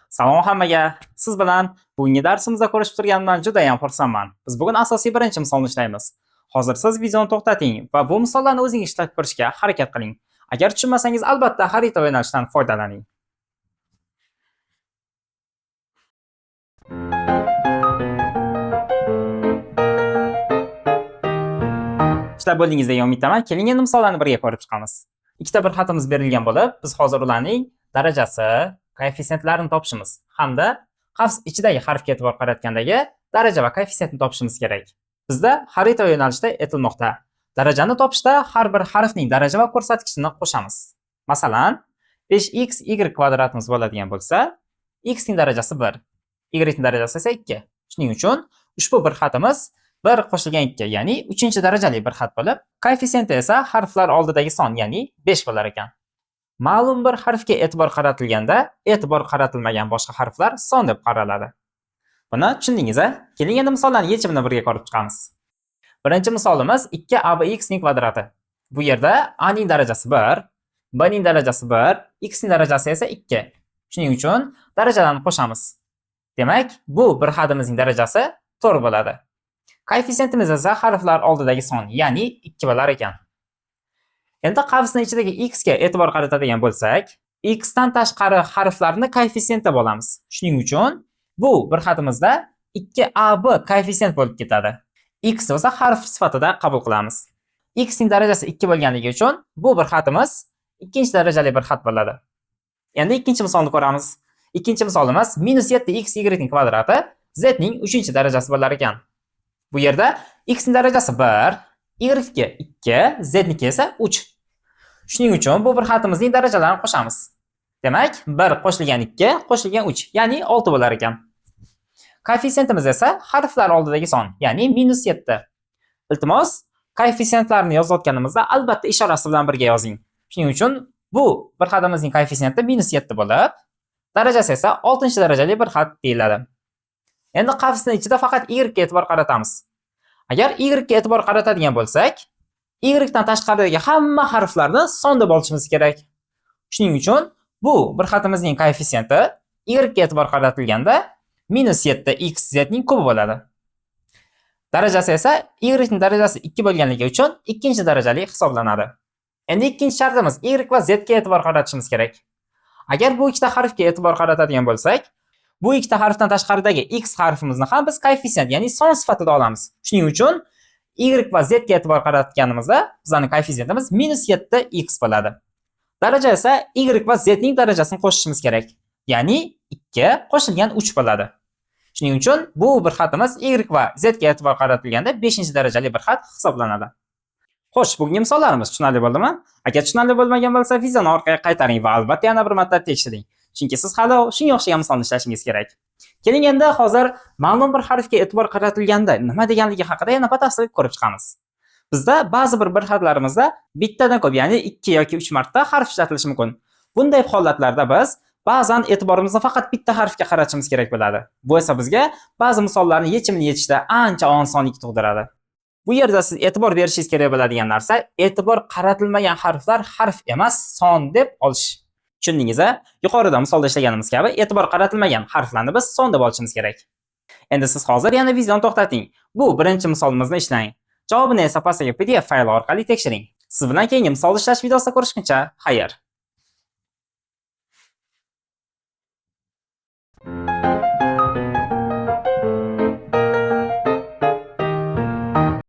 Salom hammaga. Siz bilan bugungi darsimizda ko'rishib turganimdan juda ham xursandman. Biz bugun asosiy birinchi misolni ishlaymiz. Hozir siz videoni to'xtating va bu misollarni o'zingiz ishlab ko'rishga harakat qiling. Agar tushunmasangiz, albatta xarita yo'nalishidan foydalaning. Ishlab bo'ldingiz degan umiddaman. Keling, endi misollarni birga ko'rib chiqamiz. Ikkita bir xatimiz berilgan bo'lib, biz hozir ularning darajasi, koeffitsiyentlarini topishimiz hamda qafs ichidagi harfga e'tibor qaratgandagi daraja va koeffitsiyentni topishimiz kerak. Bizda xarita yo'nalishida aytilmoqda. Darajani topishda har bir harfning daraja va ko'rsatkichini qo'shamiz. Masalan, 5x y kvadratimiz bo'ladigan bo'lsa, x ning darajasi 1, y ning darajasi esa 2. Shuning uchun ushbu bir xatimiz 1 qo'shilgan 2, ya'ni 3-darajali bir xat bo'lib, koeffitsiyenti esa harflar oldidagi son, ya'ni 5 bo'lar ekan. Ma'lum bir harfga e'tibor qaratilganda, e'tibor qaratilmagan boshqa harflar son deb qaraladi. Buni tushundingiz a? Keling, endi misollarning yechimini birga ko'rib chiqamiz. Birinchi misolimiz 2abx ning kvadrati. Bu yerda a ning darajasi 1, b ning darajasi 1, x ning darajasi esa 2. Shuning uchun darajalarni qo'shamiz. Demak, bu bir xatimizning darajasi 4 bo'ladi. Koeffitsiyentimiz esa harflar oldidagi son, ya'ni 2 bo'lar ekan. Endi qavsning ichidagi x ga e'tibor qaratadigan bo'lsak, x dan tashqari harflarni koeffitsient deb olamiz. Shuning uchun bu bir xatimizda 2ab koeffitsient bo'lib ketadi. X esa harf sifatida qabul qilamiz. X ning darajasi 2 bo'lganligi uchun bu bir xatimiz ikkinchi darajali bir xat bo'ladi. Endi ikkinchi misolni ko'ramiz. Ikkinchi misolimiz -7x y ning kvadrati z ning 3-darajasi bo'lar ekan. Bu yerda x ning darajasi 1, y niki 2, z niki esa 3. Shuning uchun bu bir xatimizning darajalarini qo'shamiz. Demak, 1 qo'shilgan 2 qo'shilgan 3, ya'ni 6 bo'lar ekan. Koeffitsiyentimiz esa harflar oldidagi son, ya'ni -7. Iltimos, koeffitsiyentlarni yozayotganimizda albatta ishorasi bilan birga yozing. Shuning uchun bu bir xatimizning koeffitsiyenti -7 bo'lib, darajasi esa 6-darajali bir xat deyiladi. Endi qafsning ichida faqat y ga e'tibor qaratamiz. Agar y ga e'tibor qaratadigan bo'lsak, y dan tashqaridagi hamma harflarni son deb olishimiz kerak. Shuning uchun bu bir xatimizning koeffitsiyenti y ga e'tibor qaratilganda -7 x z ning kubi bo'ladi. Darajasi esa y ning darajasi 2 bo'lganligi uchun ikkinchi darajali hisoblanadi. Endi ikkinchi shartimiz y va z ga e'tibor qaratishimiz kerak. Agar bu ikkita harfga e'tibor qaratadigan bo'lsak, bu ikkita harfdan tashqaridagi x harfimizni ham biz koeffitsient, ya'ni son sifatida olamiz. Shuning uchun y va z ga e'tibor qaratganimizda bizning koeffitsiyentimiz -7x bo'ladi. Daraja esa y va z ning darajasini qo'shishimiz kerak. Ya'ni 2 qo'shilgan 3 bo'ladi. Shuning uchun bu bir xatimiz y va z ga e'tibor qaratilganda 5-darajali bir xat hisoblanadi. Xo'sh, bugungi misollarimiz tushunarli bo'ldimi? Agar tushunarli bo'lmagan bo'lsa, videoni orqaga qaytaring va albatta yana bir marta tekshiring. Chunki siz hali shunga o'xshagan misolni ishlashingiz kerak. Keling, endi hozir ma'lum bir harfga e'tibor qaratilganda nima deganligi haqida yana batafsil ko'rib chiqamiz. Bizda ba'zi bir xatlarimizda bittadan ko'p, ya'ni 2 yoki 3 marta harf ishlatilishi mumkin. Bunday holatlarda biz ba'zan e'tiborimizni faqat bitta harfga qaratishimiz kerak bo'ladi. Bu esa bizga ba'zi misollarni yechimini yechishda ancha osonlik tug'diradi. Bu yerda siz e'tibor berishingiz kerak bo'ladigan narsa, e'tibor qaratilmagan harflar harf emas, son deb olish. Tushundingiz a? Yuqorida misolda ishlaganimiz kabi e'tibor qaratilmagan harflarni biz son deb olishimiz kerak. Endi siz hozir yana videoni to'xtating. Bu birinchi misolimizni ishlang. Javobini esa pastdagi PDF fayli orqali tekshiring. Siz bilan keyingi misol ishlash videosida ko'rishguncha, xayr.